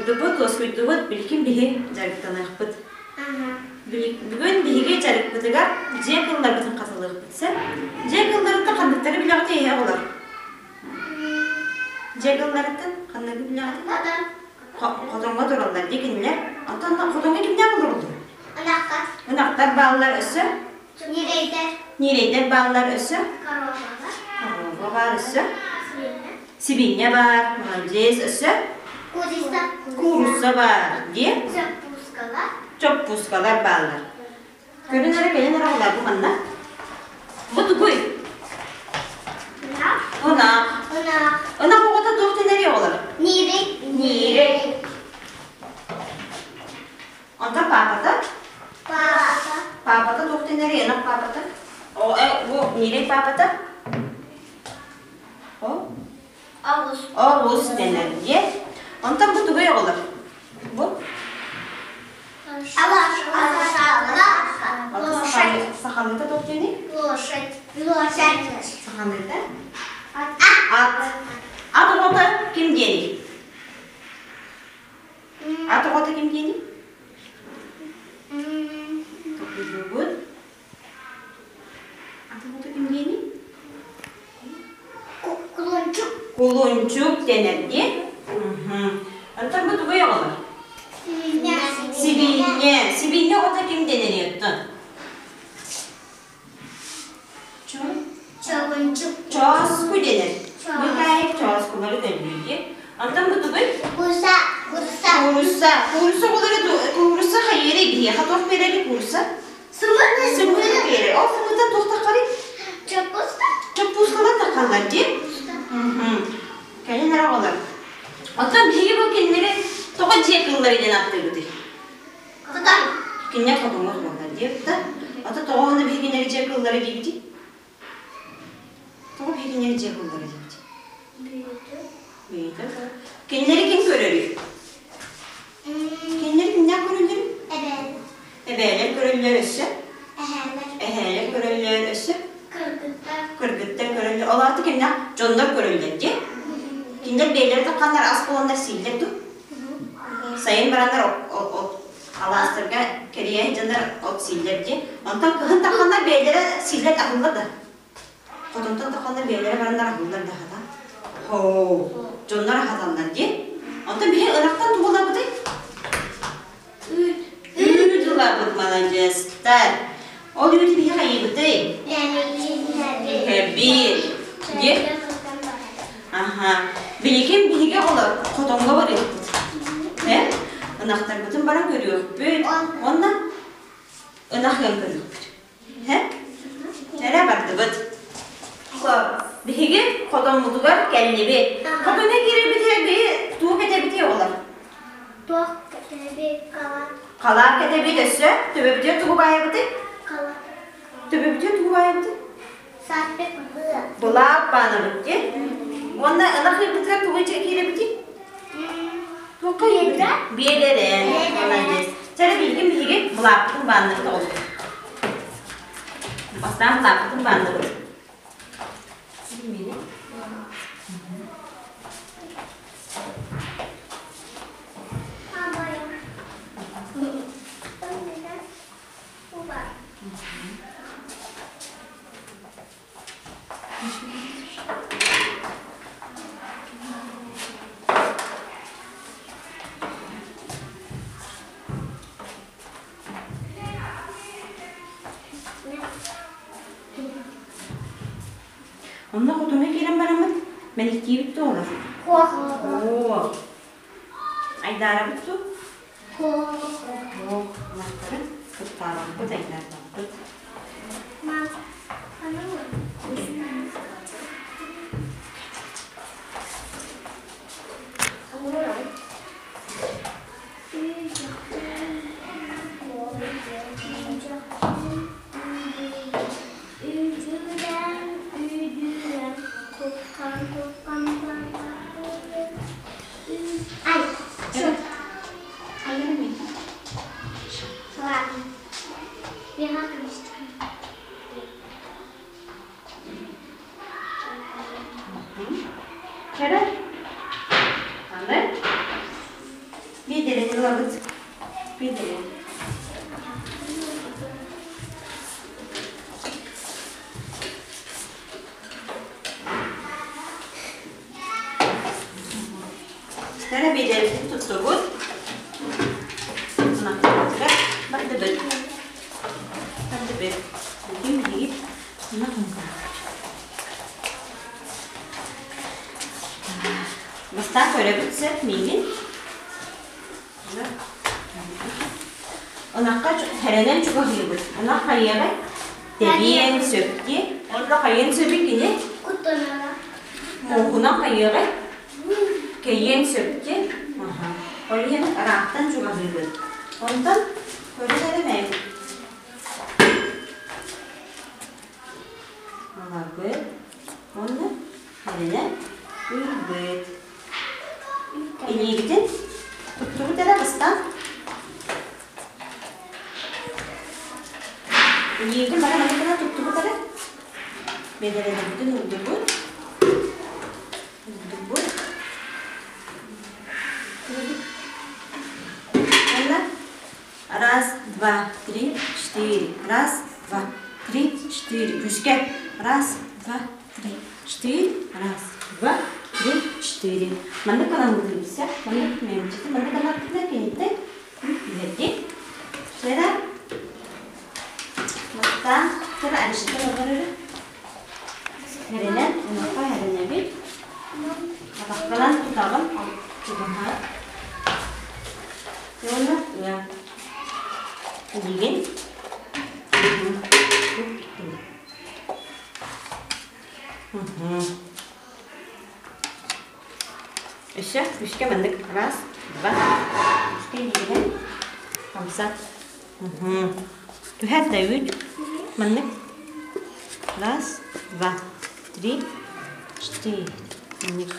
Оонньоотубут, уоскуйдубут, билигин биһи дьарыктаныахпыт. Бүгүн биһиги дьарыкпытыгар дьиэ кылларбытын хатылыахпыт сөп. Дьиэ кылларыттан ханныктары билэҕитий эһэ оҕолор? Дьиэ кылларыттан ханныгы билэҕитий? Хотоҥҥо тураллар дии кинилэр. Оттон хотоҥҥо кимнээх олороллор? Ынахтар. Ынахтар бааллар өссө? Ньирэйдэр. Ньирэйдэр бааллар өссө? Коровалар. Корова баар өссө? Сибиинньэ баар, молодец, өссө? Курица. Куурусса баар, диэ? Чоппуускалар. Чоппуускалар бааллар. Көрүн эрэ, кэлин эрэ оҕолор бу манна. Бу тугуй? Ынах. Ынах. Ынах. Ынах оҕото туох диэн оҕолор? Ньирэй. Ньирэй. Онтон паапата? Паапа. Паапата туох диэн ынах паапата? О, э, бу ньирэй паапата? О? Оҕус. Оҕус дэнэр диэ. Онтон бу тугуй оҕолор? Бу? Лошадь. Сахалыыта туох диэний? Лошадь. Лошадь. Сахалыыта? Ат. Ат оҕото ким диэний? Ат оҕото ким диэний? Толкуйдуубут. Ат оҕото ким диэний? Кулунчук. Кулунчук дэнэр дии. Онтон бу тугуй оҕолор? Сибиинньэ. Сибиинньэ оҕото ким дэнэрий оттон? Чоҕунчук. Чооску дэнэр. Михаил чооскулары төлүүр дии. Онтон бу тугуй? Курса. Курса. Куурусса. Куурусса оҕолоро куурусса хайыырый биһиэхэ туох биэрэрий куурусса? Сымыыт. Сымыыт биэрэр. Ол сымыыттан туох таххарый? Чоппуска. Чоппуускалар таххаллар дии. Кэлин эрэ оҕолор. Оттон биһиги бу кинилэри тоҕо дьиэ кыыллары диэн ааттыыбытый? Хотон. Кинилэр хотоҥҥо тураллар диэбит да. Ата тоҕо уонна биһиги кинилэри дьиэ кыыллары диибитий? Тоҕо биһиги кинилэри дьиэ кыыллары диибитий? Бэйэтэ. Кинилэри ким көрөрүй? Кинилэри кимнээх көрөллөрүй? Эбээлэр. Эбээлэр көрөллөр өссө? Эһээлэр. Эһээлэр көрөллөр өссө? Кыргыттар. Кыргыттар көрөллөр. Ол аата кимнээх дьоннор көрөллөр дии. Кинилэр бэйэлэрэ тахханнар ас буланнар сииллэр дуу? Сайын бараннар от алаастарга кэрийэ дьоннор от сииллэр дии. Онтон кыһын тахханнар бэйэлэрэ сииллэр аһыллар да. Хотонтон тахханнар бэйэлэрэ бараннар аһыллар да хата. Хоо, дьоннор аһаталлар дии. Онтон биһи ынахтан тугу ылабытый? Үүт. Үүт ылабыт, маладьыастар. Ол үүтү биһи хайыыбытый? Иһэбит. Дии? Аха. Билигин биһиги оҕолор хотоҥҥо барыахпыт. Э? Ынахтарбытын баран көрүөхпүт. Уонна ынах ыан көрүөхпүт. Э? Эрэ бардыбыт. Биһиги хотоммутугар кэллибит. Хотоҥҥо киирэрбитигэр биһи туох этэбитий оҕолор? Туох кэтэбит халаат. Халаат кэтэбит өссө төбөбүтүгэр тугу баайабытый? Халаат. Төбөбүтүгэр тугу баайабытый? Сарпек быа. Былаап баанабыт дии. Уонна ынах ыйбытыгар тугу киирэбитий? Туохха Биэдэрэ. Биэдэрэ. Молодец. Чэ, билигин биһиги былааппытын баанныбыт оҕолор. Бастаан былааппытын баанныбыт. Онно хотуна киирэн бараммыт мэниктиибит дуо олор? Оо, айдаарабыт дуу? Суох, ынахтары куттаабаппыт, айдаарбаппыт. Ай, Ладно. Кэрэ. Аны. Биэдэрэ ылабыт. Биэдэрэ. Сара биэдэрэбитин туттубут. Ынахпытыгар бардыбыт. Бардыбыт. Бүгүн биһиги ынах Бастаан көрөбүт сөп миигин. Ынахха хэрэнэн чугаһыыбыт. Ынах хайыаҕай? Тэбиэн сөп дии. Онно хайыан сөбүй кини? Куттанара. Муҥхунан хайыаҕай? Кэйиэн сөп дии. Ол иһин ыраахтан чугаһыыбыт. Онтон көрөн эрэ мэйбит. Маларбыт уонна хэрэнэн ыйбыт. Илиибитин туттубут эрэ бастаан. Илиибитин бары маннык гына туттубут эрэ. Бэдэрэлэрбитин уурдубут. Уурдубут. Уонна раз, два, три, четыре. Раз, два, три, четыре. Күүскэ. Раз, два, три, четыре. Раз, два, три, четыре. Маннык гынан Маннык мэмчити маннык гынан кэнниттэн түһэрди. Сера. Маттан сера арышыта олорор. Хэрэнэн, онуоха хэрэнэбит. Атахтанан тутаҕын, чугаһаан. Уонна ыа. Илиигин. Өссө үскэ маннык раз, два, үскэ илиигинэн хамсат. Түһэр да үүт. Маннык. Раз, два, три, четыре. Маннык.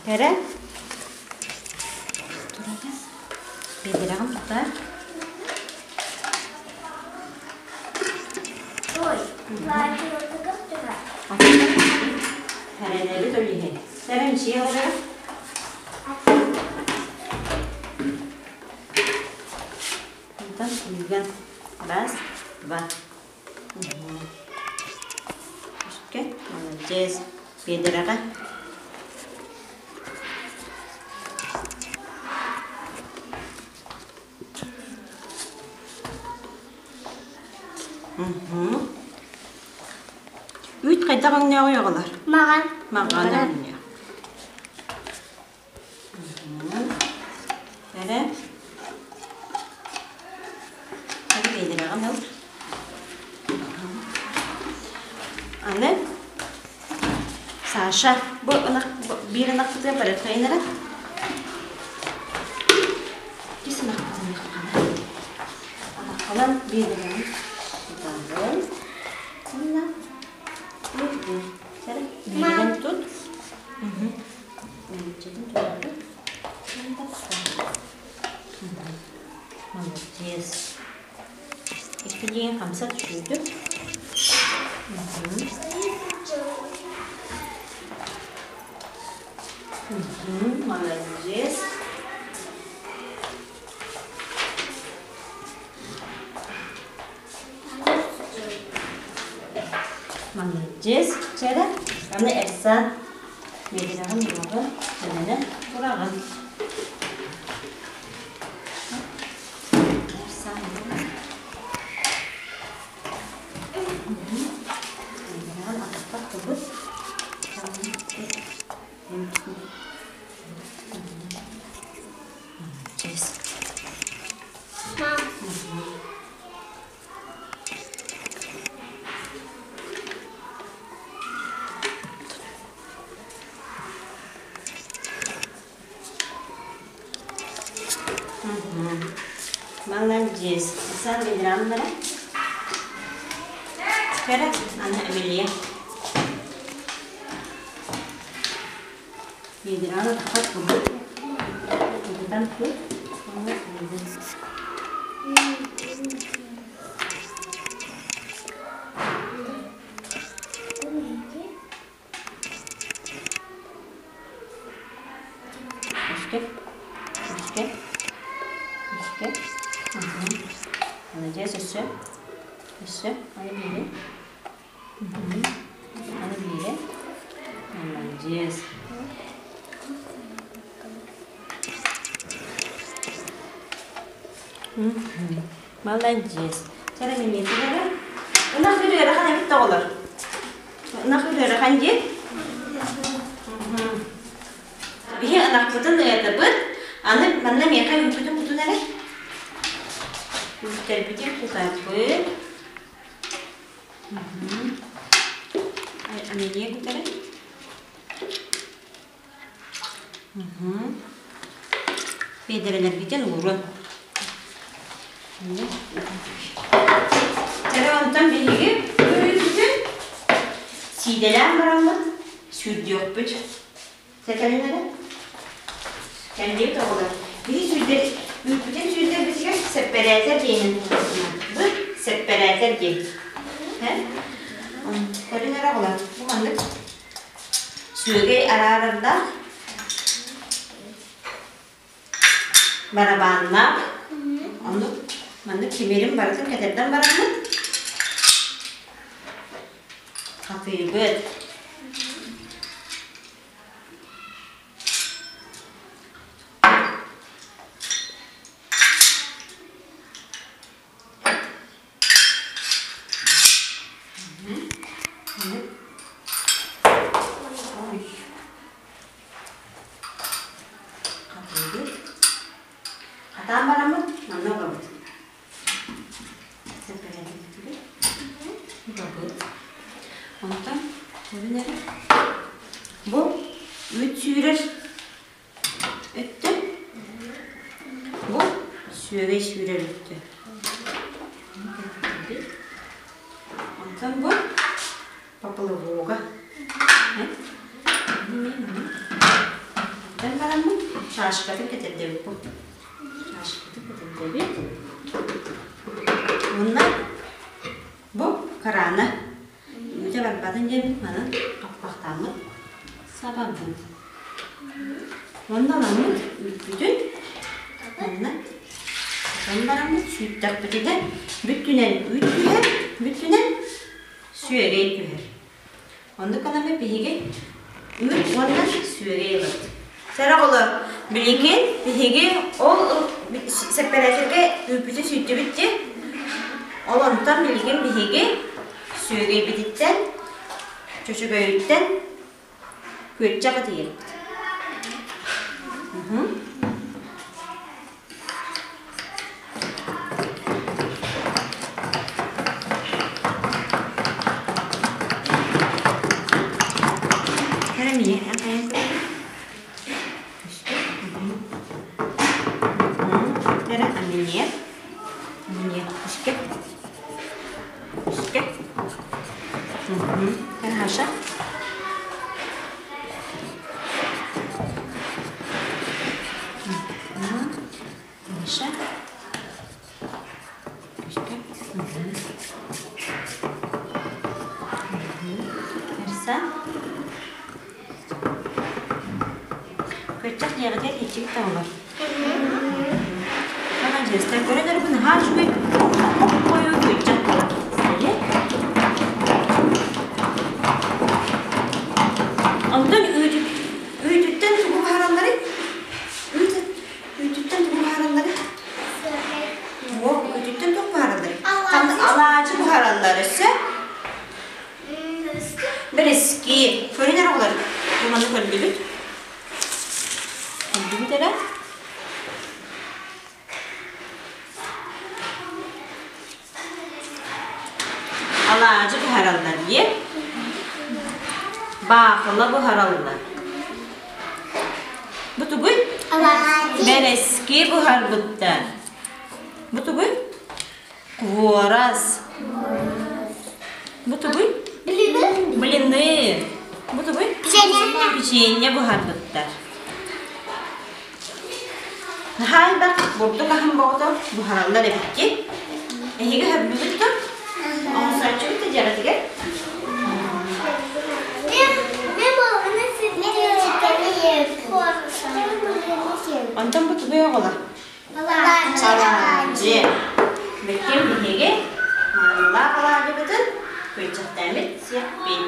Кэрэ. Турада. Биэдэрэҕин тутар. Ой, Хэрэнэбит ол иһин. Сэрэн чиэ олорор. Онтон күүгэн. Раз, два. Үскэ. Молодец. Биэдэрэҕэ. Үүт хайдах өҥнөөҕүй оҕолор? Маҕан. Маҕан өҥнөөх. Эрэ. Эрэ биэдэрэҕин ыл. Аны Саша, бу ынах биир ынахпытыгар барыаххайын эрэ. Иккис ынахпытын ыаххана. Ынаххалан биэдэрэҕин тутаҕын. Уонна Биэдэрэн тут. Молодец. Иккилиин хамса түшүүдү. Молодец. Молодец. Чэрэ, аны Эрсан биэриэҕин уоҕун сэнэнэ тураҕын. Эрсан биэриэҕин атахпар тубут. Молодец. Молодец. Асан бедрамнара. Кара, ана Эмилия. Бедраны тахат курдук. Тутан тут. Өскө. Өссө, өссө, аны биири. Аны биири. Маладьыас. Маладьыас. Чара миниэтигэр Ынах үр ыарахан эбит да оҕолор. Ынах үр ыарахан дии. Биһи ынахпытын ыатабыт. Аны манна миэхэ үүппүтүн кутун эрэ. Үүттэрбитин кутарбыт. Амелия кутары. Биэдэрэлэрбитин уурун. Эрэ онтон биһиги үүппүтүн сиидэлээн бараммыт сүүрдүөхпүт. Сэтэрин эрэ. Кэллибит оҕолор. Биһи сүүрдэр үүппүтүн сүүрдэрбитигэр сэппэрээтэр диэнин Бу сэппэрээтэр диэн. Көрүн эрэ оҕолор. Бу маннык сүөгэй араарардаах барабааннаах оннук маннык тимирин барытын кэтэрдэн бараммыт хатыыбыт. Хатыыбыт. Хатаан бараммыт манна угабыт. Угабыт. Онтон көрүн эрэ. Бу үүт сүүрэр өттө. Бу сүөгэй сүүрэр өттө. Онтон бу поплавога. Онтон бараммыт чашкатын кэтэрдэбит бу. Чашкатын кэтэрдэбит. Уонна бу краны Үүтэ барбатын диэммит манан хаппахтааммыт сабабыт. Уонна ламмыт үүппүтүн манна тутан бараммыт сүүттэхпитинэ бүттүнэн үүт түһэр, бүттүнэн сүөгэй түһэр. Оннук гынан биһиги үүт уонна сүөгэй ылабыт. Сэрэх олор, билигин биһиги ол сэппэрээтэргэ үүппүтүн сүүттүбүт дии. Ол онтон билигин биһиги сүөгэйбититтэн, чөчөгөйүттэн күөччэх ытыйабыт. Эрэ аминье. Аминье. Үскэ. Үскэ. Хаша. Миша. Үскэ. Эрса. Көччөх дьиэҕитигэр иччигит да олор. Маладьыастар, көрөн эрэ бу наһаа үчүгэй хойуу күөччэх буолар. Онтон үүтүттэн тугу баһаралларый? Үүтүттэн тугу баһаралларый? Туох үүтүттэн туох баһаралларый? Алаадьы буһараллар өссө. Бэрэски. Көрүн эрэ оҕолор. Бу маны көрдүбүт. Көрдүбүт эрэ. Алаадьы буһараллар диye. Баахыла буһараллар. Бу тугуй? Бэрэски буһарбыттар. Бу тугуй? Куорас. Бу тугуй? Блины. Блины. Бу тугуй? Печенье. Печенье буһарбыттар. Наһаа элбэх бурдук аһын боҕото буһараллар эбикки. Эһиги сөбүлүүгүт дуо? Оҥосооччугут да дьиэҕитигэр? Онтон бу тугуй оҕолор? Алаадьы. Бүттүм биһиги маанылаах алаадьыбытын күөрчэхтээммит сиэхпит.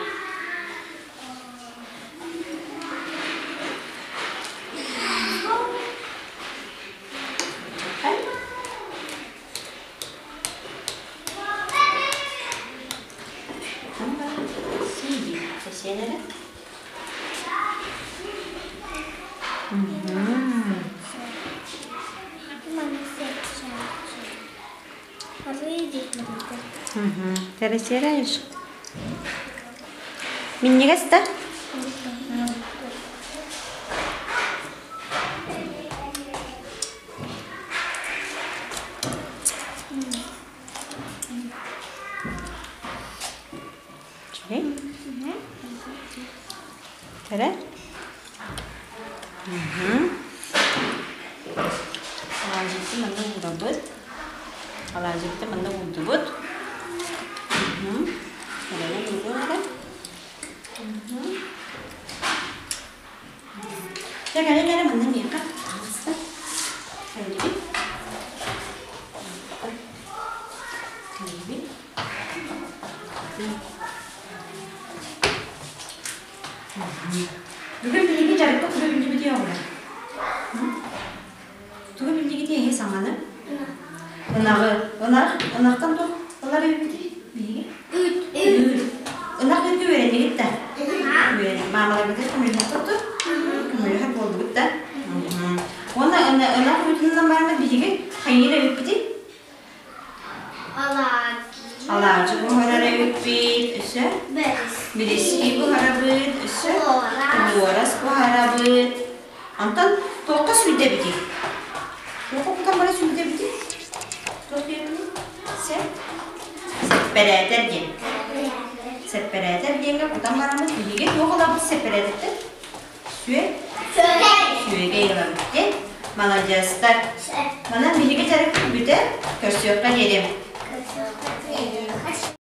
Тересерешь? Минньигэс да? Үчүгэй. Кэрэ. Алаадьыбытын манна уурабыт. Алаадьыбытын манна уурдубут. Кэрэнэн уурун эрэ. Чэ, кэлин эрэ манна миэхэ. Таҕыста. Кэллибит. Кэллибит. Бүгүн биһиги дьарыкка тугу биллибитий оҕолор? Тугу биллигитий эһи саҥаны? Ынаҕы. Ынах. Ынахтан туох ылар эбиппитий биһиги? Үүт. Үүт. Ынах үүтү үөрэннигит да? Үөрэн. Маамаларгытыгар көмөлөһөххүт Көмөлөһөр буоллугут да? Уонна ынах үүтүнэн бараммыт биһиги хайыыр эбиппитий? Алаадьы. Алаадьы буһарар эбиппит, өссө? Бириски буһарабыт, өссө? Туорас буһарабыт. Онтон туохха сүүрдэбитий? Туохха кутан бара сүүрдэбитий? Туох диэбитий? Сеп? Сэппэрээтэр диэн. Сэппэрээтэр диэҥҥэ кутан бараммыт биһиги туох ылабыт сэппэрээтэттэн? Сүө? Сүөгэй ылабыт диэн. Маладьыастар. Манан биһиги дьарыкпыт бүтэр. Көрсүөххэ диэри.